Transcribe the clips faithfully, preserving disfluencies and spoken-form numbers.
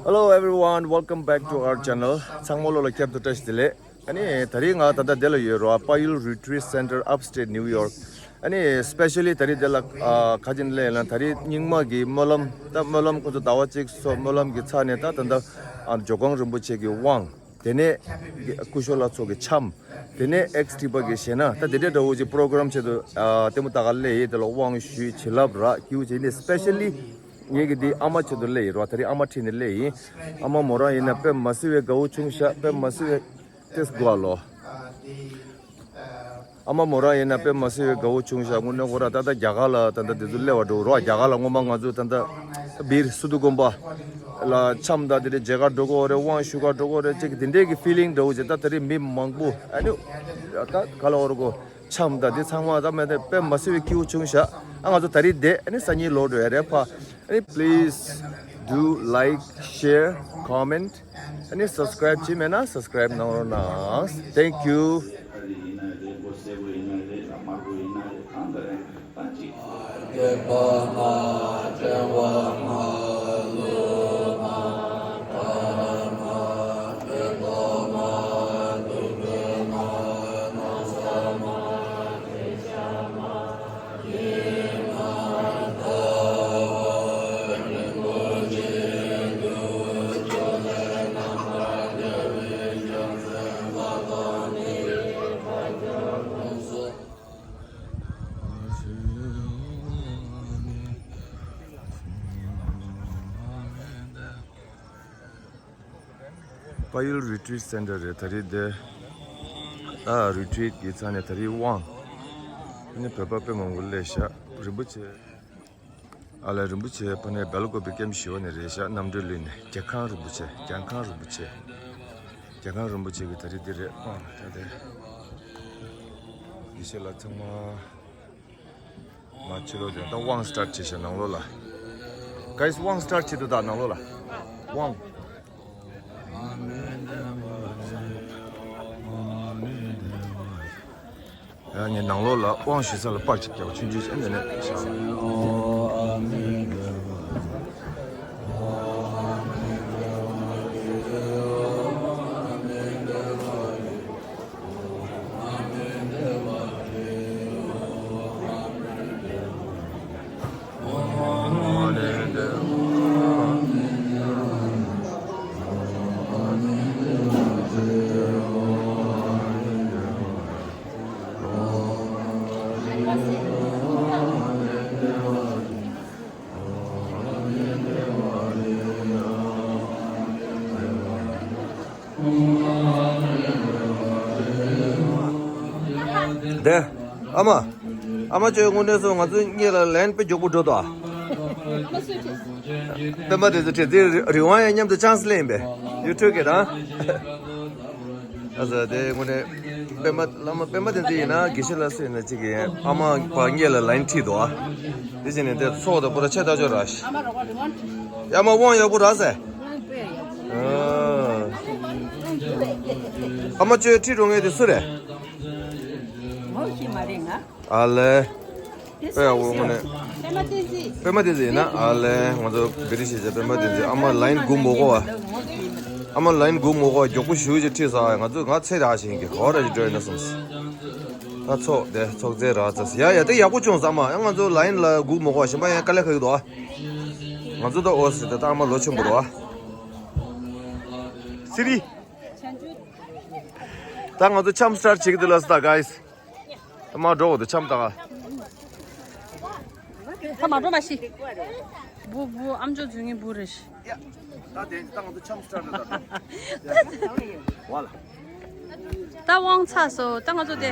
Hello everyone, welcome back to our channel. ཚང་མ་ལོ་ལ་ཁྱབ་ཏུ་བཀྲ་ཤིས་བདེ་ལེགས། ཨ་ནི་ད་རིང་ང་ད་ལྟ་འདི་ལ་ཡོད་རོ། Payul Retreat Center, Upstate New York. ཨ་ནི་specially ད་རིང་འདི་ལ་ཨ་ཁ་ཅིག་ལས་ལ་ད་རིང་རྙིང་མ་གི་སྨོན་ལམ། ད་སྨོན་ལམ་ཁོ་ཚོ་ཟླ་བ་གཅིག་སོ་སྨོན་ལམ་གྱི་ཚ་ནས་ད་ད་ལྟ་ཨ་ཇོ་ཁང་རིན་པོ་ཆེ་གི་དབང་། དེ་ནས་སྐུ་ཞབས་ལགས་ཚོ་གི་འཆམ། དེ་ནས་ཨེགས་ཊི་པ་གི་ཞེ་ན། ད་དེ་འདྲའི་འདྲ་བོ་ཅིག་པོ་རོ་གྷ་རམ་ཆེད་དུ་ཨ་ལྟད་མོ་ལྟ་ག་སླེབས་ཡིན། དེ་ལ་དབང་ཞུས་བྱིན་རླབས་རག་སྐྱིད་པོ་བྱས་ནས། སི་པེ་ཤལ་ལི་ངེད་ཀྱི་འདི་ཨ་མ་ཆེད་དུ་སླེབས་ཡིན་རོ། ད་རིང་ཨ་མ་ཁྲིད་ནས་སླེབས་ཡིན། ཨ་མ་མོ་རང་ཡིན་ན་དཔེ་མ་སྲིད་པའི་དགའ་བོ་བྱུང་ཤག་དཔེ་མ་སྲིད་པའི་ཏེས་དགོ་ལོ། ཨ་མ་མོ་རང་ཡིན་ན་དཔེ་མ་སྲིད་པའི་དགའ་བོ་བྱུང་ཤག་དངོས་གནས་ཁོ་རང་ད་ལྟ་རྒྱ་གར་ལ་ད་ལྟ་དེ་ཚོ་སླེབས་པ་འགྲོ་རོགས། རྒྱ་གར་ལ་སྔོན་མ་ང་ཚོ་ད་ལྟ་བིར་སུ་དུ་དགོན་པ་ལ་འཆམ་ད་དེ་འདྲའི་མཇལ་ཁ་འགྲོ་གི་ཡོད་རེད། དབང་ཞུ་ག་འགྲོ་གི་ཡོད་རེད། ཅིག་དེ་འདྲའི་གི་ཕི་ལིང་འདྲ་བོ་ཅིག་ད་ད་རེས་མི་མང་པོ་ཨ་ནི་ད་ག་ལ་འོར་གོ་འཆམ་ད་དེ་ཚང་མ་ད་མེད་དེ་དཔེ་མ་སྲིད་པའི་སྐྱིད་པོ་བྱུང་ཤག་ཨ་ང་ཚོ་ད་རེས་བསྡད་ཨ་ནི་སང་ཉིན་ལོག་འགྲོ་ཡ་རེད་ཕ། ཨ་ནི་please do like, share, comment. ཨ་ནི་སབ་སི་ཀ་རེབ་བྱས་མེད་ན་སབ་སི་ཀ་རེབ་གནང་རོགས་གནང་། Thank you. Payul Retreat Center རེད། ད་རེས་འདི་ཨ་རི་ཊི་རིཊ་གི་ཚ་ནས་ད་རེས་དབང་ནི་བོད་པ་དཔེ་མང་པོ་སླེབས་ཤག་རིན་པོ་ཆེ། ཨ་ལས་རིན་པོ་ཆེ་ཕ་ནས་སྦེལ་ཀོབ་པི་ཀེམ་ཞི་བ་ནས་རེད་ཤག་རྣམ་གྲོལ་གླིང་ནས། རྒྱལ་ཁང་རིན་པོ་ཆེ། རྒྱལ་ཁང་རིན་པོ་ཆེ། རྒྱལ་ཁང་རིན་པོ་ཆེ་གི་ད་རེས་འདི་རེད། ཨ་ད་དེ་ཡེ་ཤེས་ལ་ཚང་མ། མ་ཕྱི་ལོགས་དེ་ད་དབང་སི་ཊར་ཊི་བྱེད་ཤག་ནང་ལོགས་ལ། གྷའི་སི་དབང་སི་ཊར་ཊི་བྱེད་དུ་ད་ནང་ལོགས་ལ། དབང་། ཡ་ངས་ནང་ལོགས་ལ་དབང་ཞུ་ས་ལ་པར་ཅིག་རྒྱག་ཆུང་ཆུང་ཅིག་ཨ་ནི་ནས་བྱ། དེ། ཨ་མ། ཨ་མ་ཁྱོད་དངོས་གནས་སོང་། ང་ཚོའི་སྔོན་ལ་ལན་དཔེ་མགྱོགས་པོ་འགྲོ་འདུག་ཨ། སྤེན་པ་དེ་ཚོ་བྲེལ་ཚེ་རི་ཝང་ཡང་མཉམ་དུ་ཆང་སི་ལེན་པས་ཡུ་ཊུབ་གི་དང་། ཨ་ཙི་དེ་དངོས་གནས་སྤེན་པ་བླ་མ་སྤེན་པ་དེ་ཚོ་ཡིན་ན་དགེ་བཤེས་ལ་སུ་ཡིན་ན་གཅིག་གིས་ཨ་མ་ཕར་སྔོན་ལ་ལན་ཁྲིད་འདུག་ཨ། དེ་བྱས་ནས་དེ་ཚོགས་དང་པོ་ར་ཆེ་ལྟ་ཅོ་ར་ཤི། ཡ་མ་དབང་ཡག་པོ་རག་ཟེ། ཨ་མ་ཁྱོད་ཁྲིད་འགྲོ་མཁན་དེ་སུ་རེད། ཨ་ལེ། དཔེ་ཡག་པོ་དངོས་གནས། པད་མ་བསྟན་འཛིན། པད་མ་བསྟན་འཛིན་ཡིན་ན་ཨ་ལེ་ང་ཚོ་བེ་རི་ཤེས་བྱ་པད་མ་བསྟན་འཛིན། ཨ་མ་ལ་ཡིན་སྒུག་མོ་གོ་བ། ཨ་མ་ལ་ཡིན་སྒུག་མོ་གོ་བ། མགྱོགས་པོ་ཞུ་ཅིག་ཁྲིད་ས། ང་ཚོ་ང་ཚེ་རག་བཞིན་གི་གོ་ར་ཅིག་འགྲོ་ཡིན་ན་སོང་ཟེ། ད་ཚོགས་དེ་ཚོགས་རྫས་རག་ཚ་ཟེ། ཡ་ཡ་དེ་ཡག་པོ་བྱུང་ཟེ། ཨ་མ་ཡང་ང་ཚོ་ལ་ཡིན་ལ་སྒུག་མོ་གོ་བ། གཞན་པ་ཡང་དཀའ་ལས་ཁག་གི་འདུག་ཨ། ང་ཚོ་ད་ཨོ་སི་ད་ཨ་མ་ལོ་ཆེན་པོ་རེད་བ། སི་རི། ད་ང་ཚོ་འཆམ་སི་ཊར་ཊི་བྱེད་ཀྱི་འདུག་ལགས་སོ་ད་གྷའི་སི། ད་མ་འགྲོ་འོ་དེ་འཆམ་ད་ག་ད་མ་འགྲོ་མ་ཤི། བུ་བུ་ཨམ་ཅོག་འཛུལ་ངེས་བུ་རེད་ཤི། ད་དེ་ད་ང་ཚོ་འཆམ་སི་ཊར་ཊི་ད་ད། ཝ་ལ། ད་དབང་ཚར་སོང་། ད་ང་ཚོ་དེ།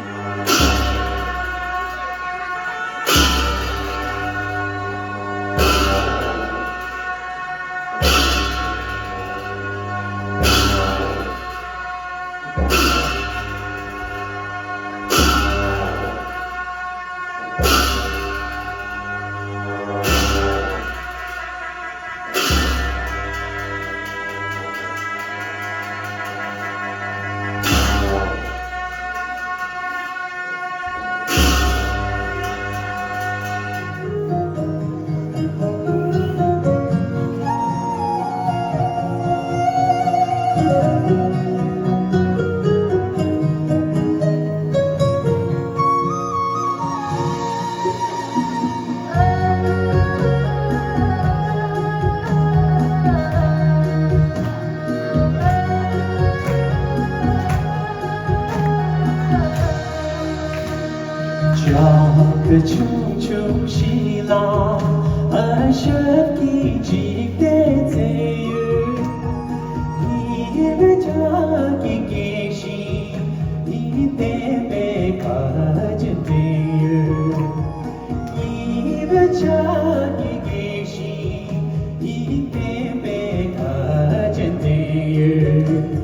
ཕྱག་གི་དགེ་བཤེས་ཡིད་བརྟན་པའི་ཁ་ཆེམས་མཛད་ཡོད།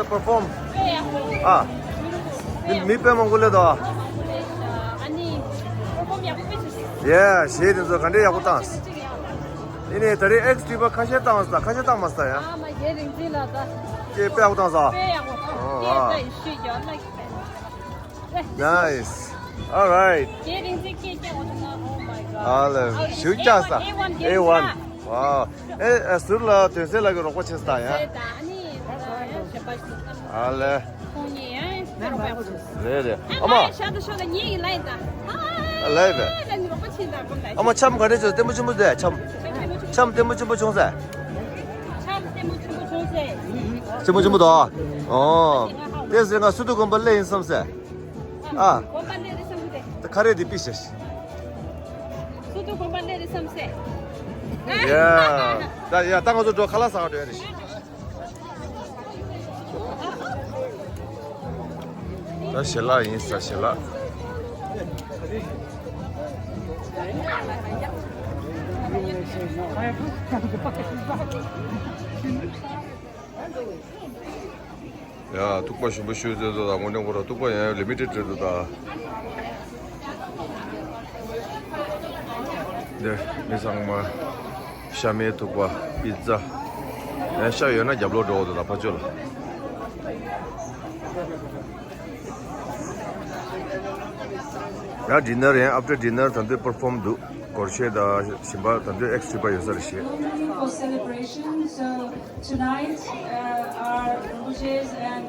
perform. ཨ། མི་མི་དཔེ་མང་པོ་སླེབས་འདུག་ཨ། ཨ་ནི་perform ཡག་པོ་དཔེ་ཞིག་བྱས། ཡེ། གཞས་དེ་ཚོ་ག་འདྲས་ཡག་པོ་བཏང་། ཨ་ནི་ད་རེས་ཨེགས་ཊི་བ་ཁ་ཤས་བཏང་མ་སོང་། ཁ་ཤས་བཏང་མ་སོང་ཡ། ཨ་མ་རྒན་རིག་འཛིན་ལགས་ད། ཁྱེད་དཔེ་ཡག་པོ་བཏང་སོང་། དཔེ་ཡག་པོ། ཨོ་ཨ། ཁྱེད་ད་ཡིན་ཤོད་ཡོད་ལ། Nice. All right. རྒན་རིག་འཛིན་སྐད་རྒྱག་འོ་ན། Oh my god. ཨ་ལ། ཞུ་རྒྱག་ས། A one, A one. Wow. ཨེ་ཨེ་ཟུར་ལ་དོན་གསལ་ལགས་ཀྱིས་རོགས་པ་བྱས་ས་ཡ། ཟེར་ད་ཨ་ནི་ཡང་གཞན་པ་ཞིག་ཨ་ལ། ཁོང་གཉིས་ཡང་རོགས་པ་ཡག་པོ་བྱས། རེད་རེད། ཨ་མ། ཨ་ཤ་ད་ཤ་ད་ངེད་ཀྱི་ལ་ཡིན་ད། ཨ་ལ་ཡིན་པས། ལ་ནི་རོགས་པ་བྱས་ད་ཁོང་ད། ཨ་མ་འཆམ་ག་འདྲས་བྱས། ལྟད་མོ་ཆེན་པོ་བཟོས། འཆམ། འཆམ་ལྟད་མོ་ཆེན་པོ་བྱུང་ཟེར། འཆམ་ལྟད་མོ་ཆེན་པོ་བྱུང་ཟེར། ཆེན་པོ་ཆེན་པོ་འདུག་ཨོ། དེ་ཟེར་ང་སི་ཏུ་དགོན་པ་སླེབས་ཡིན་བསམ་ཟེར། ཨ། དགོན་པ་སླེབས་རེད་བསམ་གི་རེད། ད་ཁ་རས་འདི་ཕུད་ཤིག་སི་ཏུ་དགོན་པ་སླེབས་རེད་བསམ་ཟེར། ཡ། ད་ཡ་ད་ང་ཚོ་འགྲོ། ཁ་ལག་ཟ་ག་འགྲོ་ཡ་རེད། ད་ཞལ་ལག་ཡིན་ས། ཞལ་ལག་ཡ། ཐུག་པ་ཞིམ་པོ་ཞིག་བཟོས་འདུག་ད། དངོས་གནས་ཁོ་རང་ཐུག་པ་ཡང་ལི་མི་ཊེཌ་རེད་འདུག་ད། འདིར་མི་ཚང་མ་ཤ་མེད་ཐུག་པ། པི་ཛ། ཡང་ཤ་ཡོད་ན་རྒྱབ་ལོགས་འགྲོ་འདུག་ད། ཕར་ཕྱོགས་ལ། ཡང་ཌི་ནར་ཡང་། after dinner ད་དུང་པར་ཕོམ་འདུག་སྒོར་གཞས་དང་ཞིམ་པ། ད་དུང་ཨེགས་ཊི་བ་ཡོད་ས་རེད་ཤག For celebration, so tonight, uh, our Rinpoches and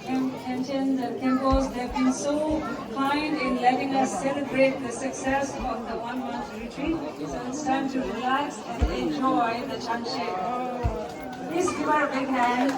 Khen-, Khenchens and Khenpos, they've been so kind in letting us celebrate the success of the one-month retreat. So it's time to relax and enjoy the Changshir. Please give her a big hand.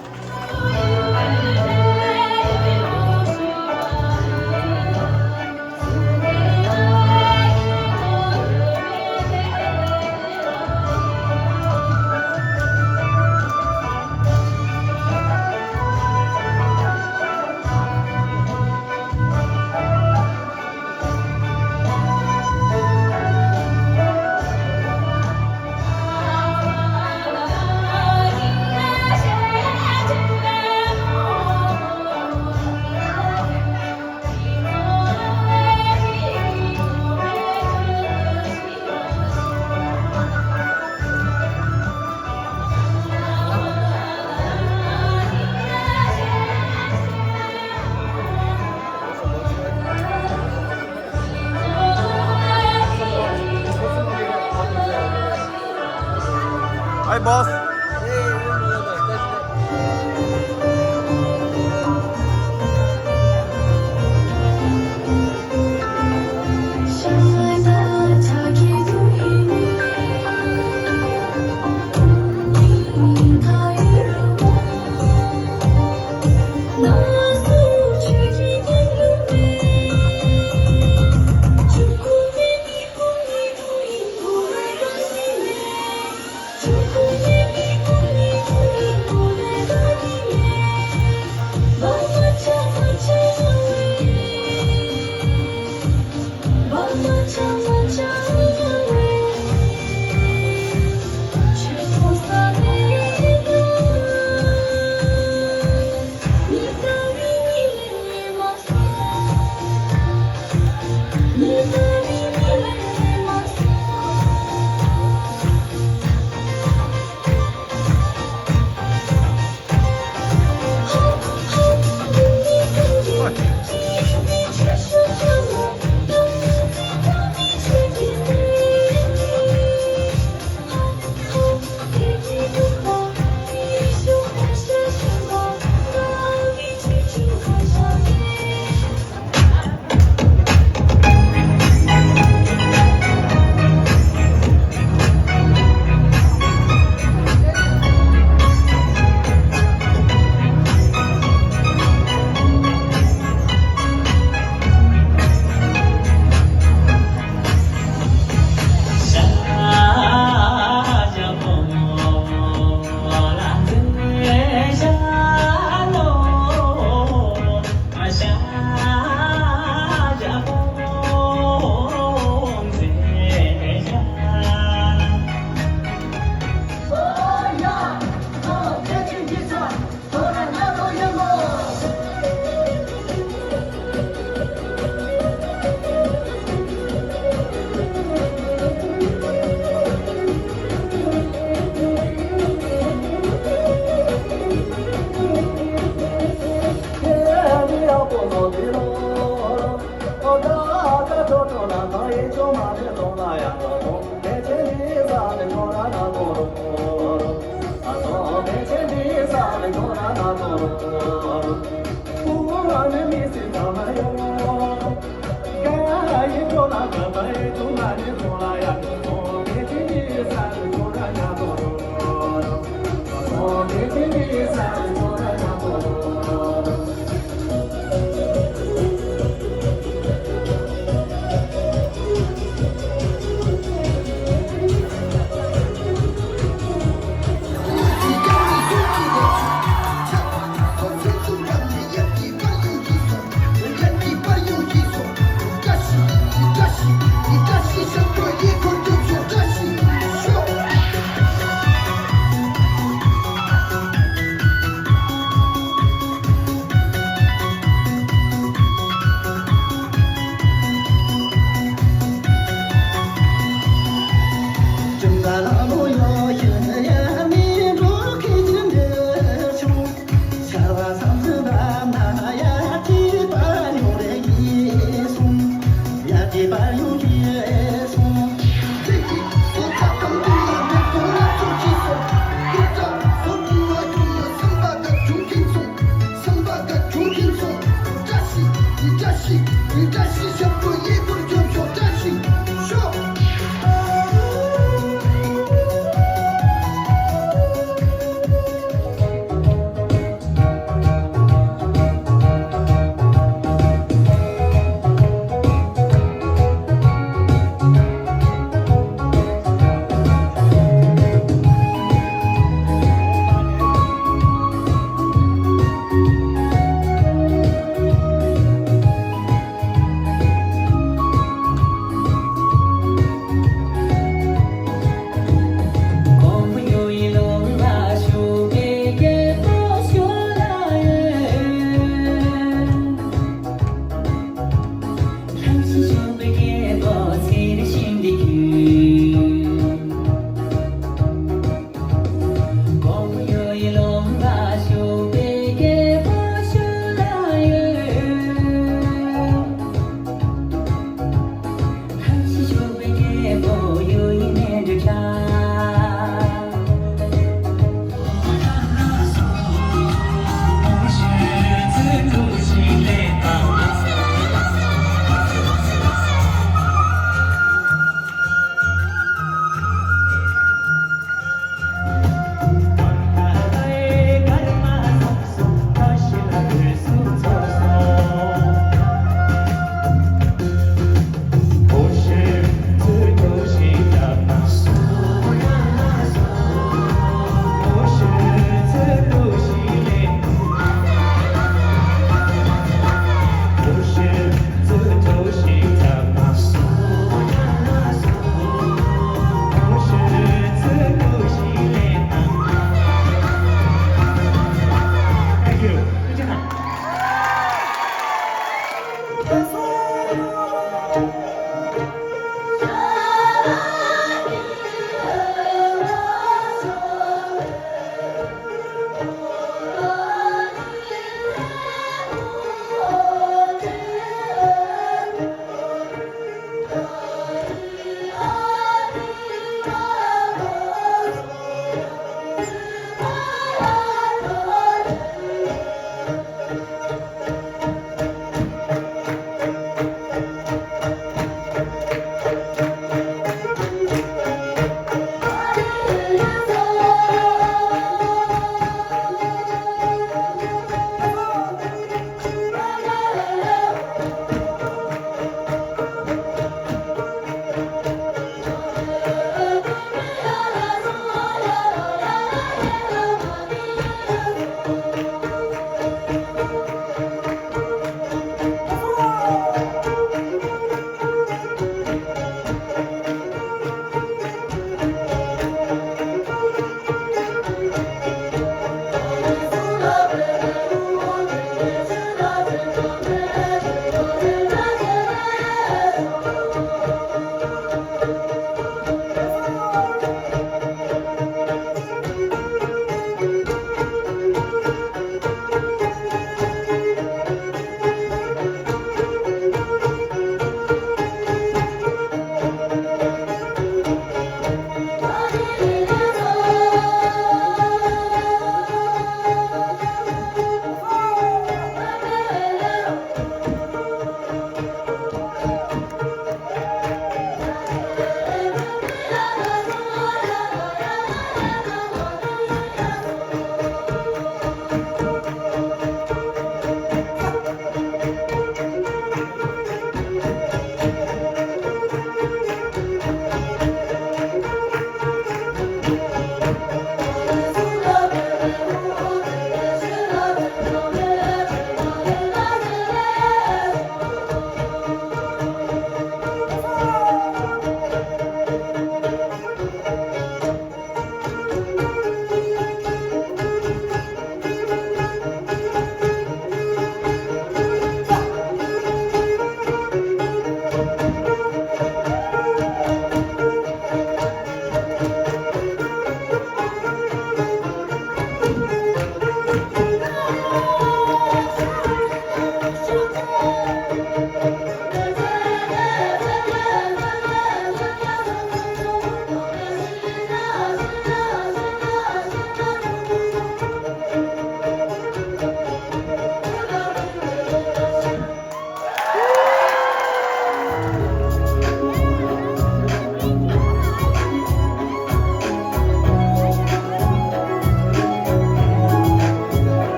Hi, boss.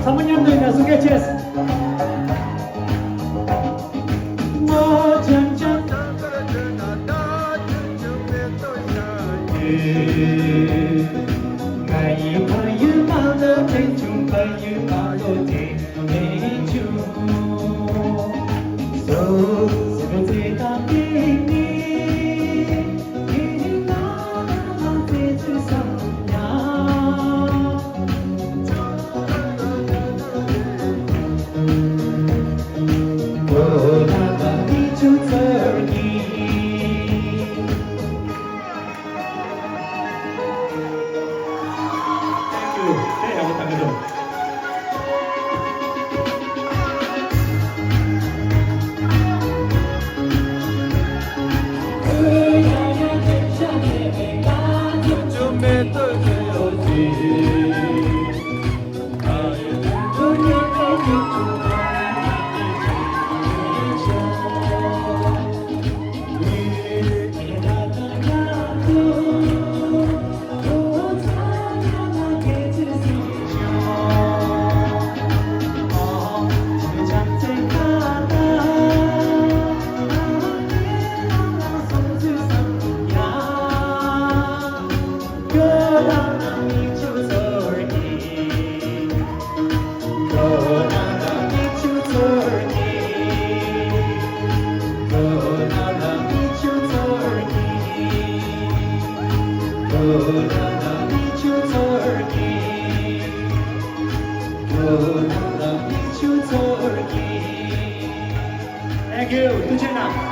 ཚང་མ་མཉམ་དུ་ཡིན་ན་སུ་སྐད་ཆེ། Thank you. ཐུགས་རྗེ་ཆེ་གནང་། ཐུགས་རྗེ་ཆེ་གནང་།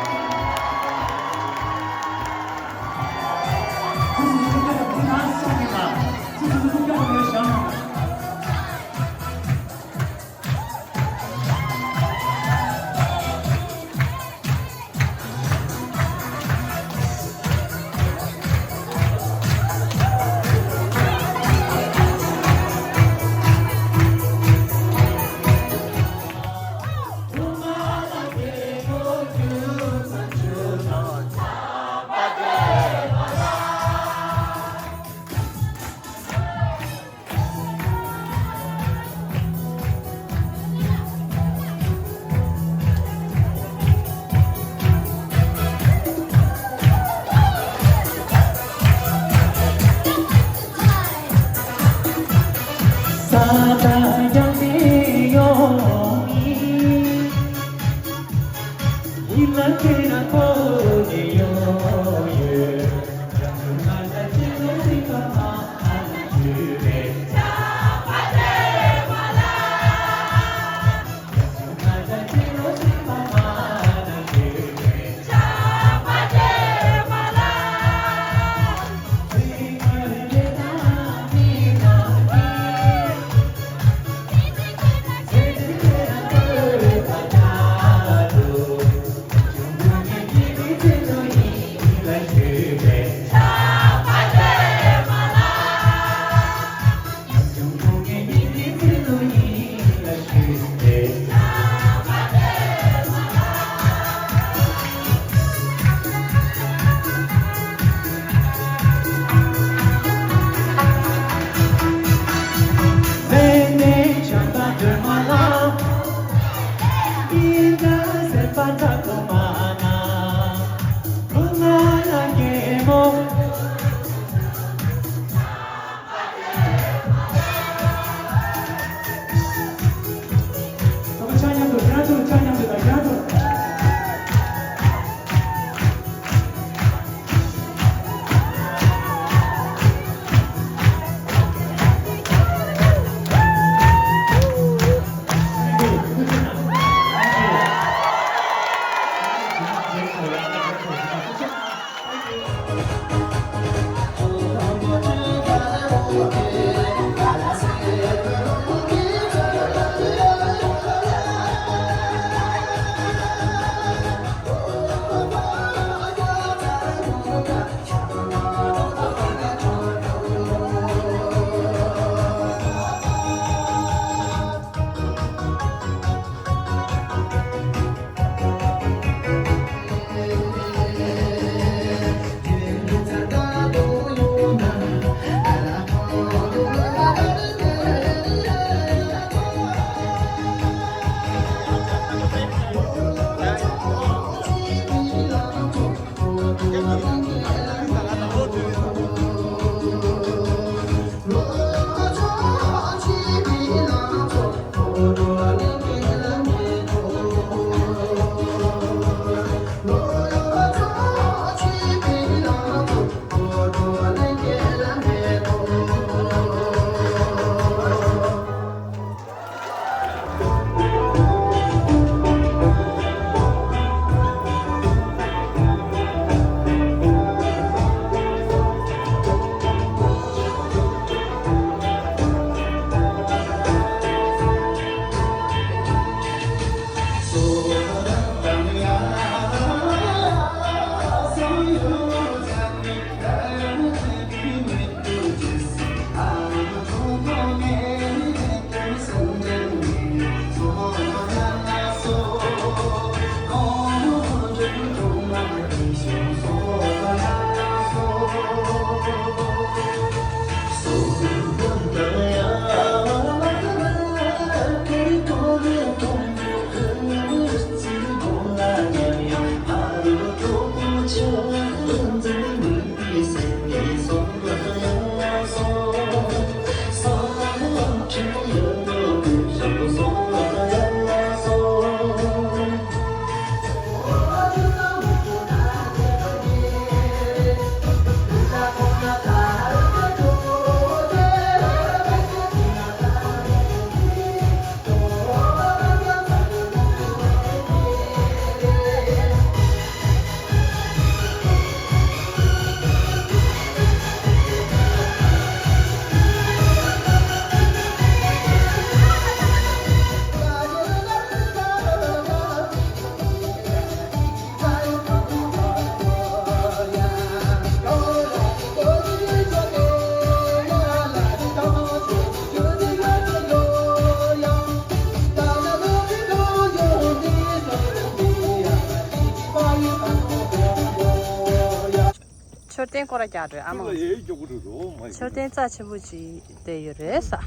མཆོད་རྟེན་སྐོར་ར་རྒྱག་འགྲོ་ཨ་མ། ལ་ཡའི་མགྱོགས་པོ་འགྲོ་རོ་མ་ཡིན། མཆོད་རྟེན་རྩ་ཆེན་པོ་ཅིག་བསྡད་ཡོད་རེད་ས།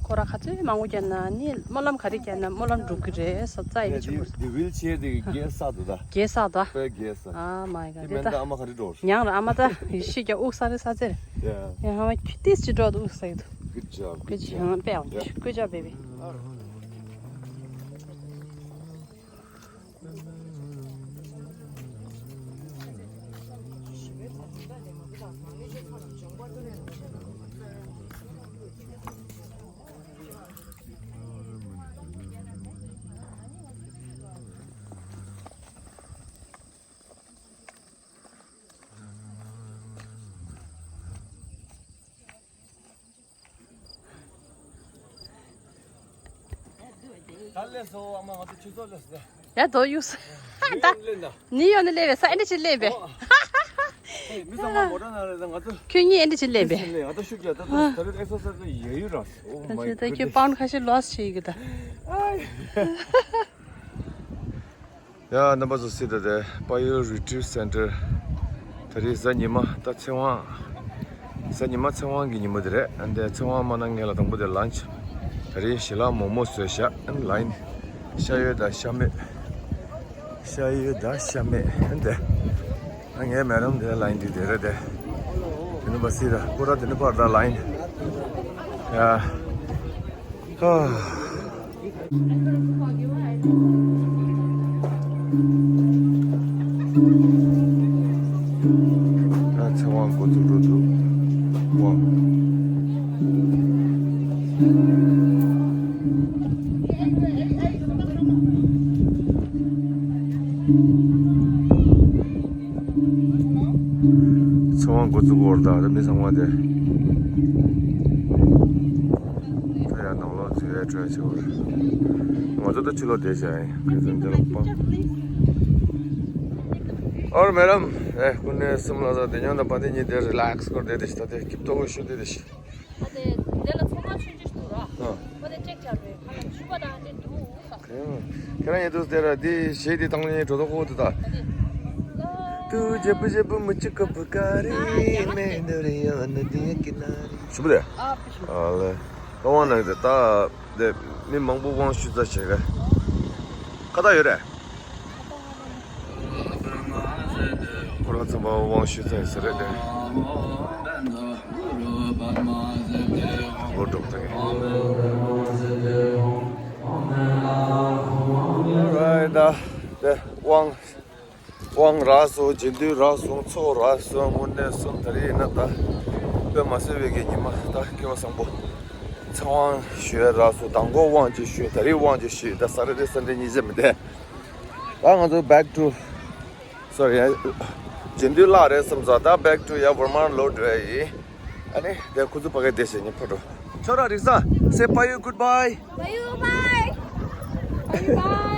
སྐོར་ར་ག་ཚོད་མང་པོ་རྒྱག་ན་ནི་སྨོན་ལམ་ག་རེ་རྒྱག་ན་སྨོན་ལམ་འགྲུབ་ཀྱི་རེད་ས། རྩ་ཡི་ཆེན་པོ་རེད། དེ་ཝིལ་ཆེར་དེ་རྒྱས་ས་འདུག་ད། རྒྱས་ས་ད། དཔེ་རྒྱས་ས། ཨ་མ་ཡི་ག་དེ་མེན་ད། ད་ཨ་མ་ག་རེ་འགྲོ། ཉང་ར་ཨ་མ་ད་ཡི་ཤི་རྒྱ་དབུགས་ས་རེ་ས་ཚེ་རེད། ཡ། ཡང་ཧ་མ་ཁྱུ་ཏིས་ཅི་འགྲོ་དུ་དབུགས་ས་ཡི་དུ། Good job, good job. Good job, baby. ད་སླེབས་སོང་ཨ་མ། ང་ཚོ་ཆུ་ཚོད་སླེབས་སོང་། ཡ་དོ་གཡུག་ས། ད་ནི་ཡོང་ནི་སླེབས་པས་ས། ཨེ་འདྲ་ཅིག་སླེབས་པས། ཨོ། ཨེ་མི་ཚང་མ་མོ་ཊ་ནང་རེད། ད་ང་ཚོ་ཁྱོད་གཉིས་ཨེ་འདྲ་ཅིག་སླེབས་པས། ང་ཚོ་ཤུགས་རྒྱག་ད་ད་ད་རེས་ཨེག་སར་སའི་ཛི་ཡོད་ཡོད་ར། Oh my goodness. ད་ཁྱོད་པའུན་ཁ་ཤས་ལོས་བྱེད་ཀྱི་ད། ཨའི། ཡ་རྣམ་པ་ཚོ་སྲིད་ད་དེ་པ་ཡུལ་རི་ཊི་རིཊ་སེན་ཊར། ད་རེས་གཟའ་ཉི་མ། ད་ཚེ་དབང་། གཟའ་ཉི་མ་ཚེ་དབང་གི་ཉིན་མོ་དེ་རེད། ཨ་ནི་ཚེ་དབང་མ་གནང་སྔོན་ལ་དང་པོ་དེ་ལན་ཆི། ད་རེས་ཞལ་ལག་མོག་མོག་བཟོས་ཤག་ཨ་ནི་ལ་ཡིན། ཤ་ཡོད་ད་ཤ་མེད། ཤ་ཡོད་ད་ཤ་མེད། ཨ་ནི་ད་ངའི་མེ་ཌམ་དེ་ལ་ཡིན་དུས་དེ་རེད་དེ། དེ་ནི་པ་སྲིད་ད་པུ་ར་དེ་ནི་པར་ད་ལ་ཡིན། ཡ། ཨ། ད་ཚེ་དབང་འགོ་འཛུགས་འགྲོ་འདུག་དབང་། ཚེ་དབང་འགོ་འཛུགས་སྐོར་དང་མི་ཚང་མ་དེ། བྲོས་བྱས་པ་རེད། ང་ཚོ་ད་ཕྱི་ལོགས་བསྡད་བཞག་ཡིན། ཁ་སང་འདི་ལ་པང་། ཨོ་རེད་མེ་ཌམ། ཨེ་སྐུ་ངོ་གསུམ་ལ་ས་དེ་ཉོན་དང་བ་དེ་གཉིས་དེ་རི་ལེག་སི་སྐོར་བསྡད་དེ་ཤི། ད་དེ་སྐྱིད་ཏོག་ཞུ་བསྡད་དེ་ཤི། ཨ་དེ་དེ་ལ་ཚོང་ཁང་ཆུང་ཆུང་ཞིག་འདུག་ར། ཨ། ཨོ་དེ་ཅེག་བྱ་རེད། ཁ་ལ་ཞུ་བ་དང་དེ་འདུག་ས། ཁྱེད་རང་ཡིན་དུས་དེ་ར་དེ་གཞས་དེ་བཏང་ནས་འགྲོ་དོ་ཁོ་དེ་ད། ཨ་དེ། ཏུ་ཇེ་པུ་ཇེ་པུ་མུ་ཅི་ཀ་པུ་ཀ་རི་མེ་ནུ་རི་ཡོ་ནུ་དི་ཡ་ཀི་ན་རི། ཞུ་བ་རེད། ཨ་ཕི་ཤུ། ཨ་ལེ། ཀ་ཝང་ནང་དེ་ད། དེ་མི་མང་པོ་དབང་ཞུ་ཚར་བྱེད་ག་ཁ་བཏགས་ཡོད་རེད། ཁོ་རང་ཚང་མ་དབང་ཞུ་ཚར་ཡོད་ས་རེད་དེ། ལོ་འགྲོ་ཚར་གི། Alright, ད་དེ་དབང་། དབང་རག་སོང་། རྗེས་མཐུན་རག་སོང་། ཚོགས་རག་སོང་། དངོས་གནས་སོང་། ད་རེས་ཡིན་ན་ད་དཔེ་མ་སྲིད་པའི་གི་ཉི་མ། ད་སྐལ་བ་བཟང་པོ། ཚེ་དབང་ཞུ་ཡ་རག་སོང་། མདང་དགོང་དབང་ཅིག་ཞུས། ད་རེས་དབང་ཅིག་ཞུས། ད་ས་ཊར་ཌེ་སན་ཌེ་གཉིས་ཆ་མི་བསྡད། ད་ང་ཚོ་back to, sorry, རྗེས་མཐུན་བརླག་རེད་བསམ་ཙང་ད་back to ཡ་ཝར་མར་ལོག་འགྲོ་ཡ་ཡིན། ཨ་ནི་དེ་ཁོ་ཚོ་ཕ་གི་བསྡད་བྱས་ཉིན་ཕ་འགྲོ། ཁྱོད་རང་རིག་ས། Say bye, goodbye. Bye, bye. Bye, bye.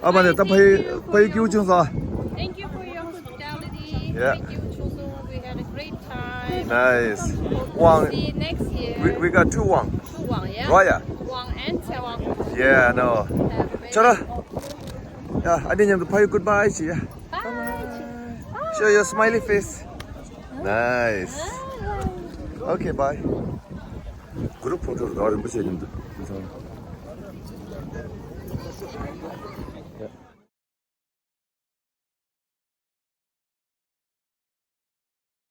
ཨ་མ་ནི་ད་ཕ་ཡུལ་ཕ་ཡུལ་སྐྱིད་པོ་བྱུང་སོང་། Thank you for your hospitality. Yeah. Thank you, Chosun. We had a great time. Nice. Hope to Wang. See you next year. We, we got two Wang. Two Wang, yeah? Right, yeah. Wang and Sewang. Yeah, I know. Have a very ཁྱོད་རང་། ཡ། ཨ་ནི་མཉམ་དུ་ཕ་ཡུལ་goodbye བྱེད་ཡ། Bye. Show your smiley face. Nice. Bye. Okay, bye. གུ་རུ་ཕོ་ཊོ་ར་རིན་པོ་ཆེ་མཉམ་དུ།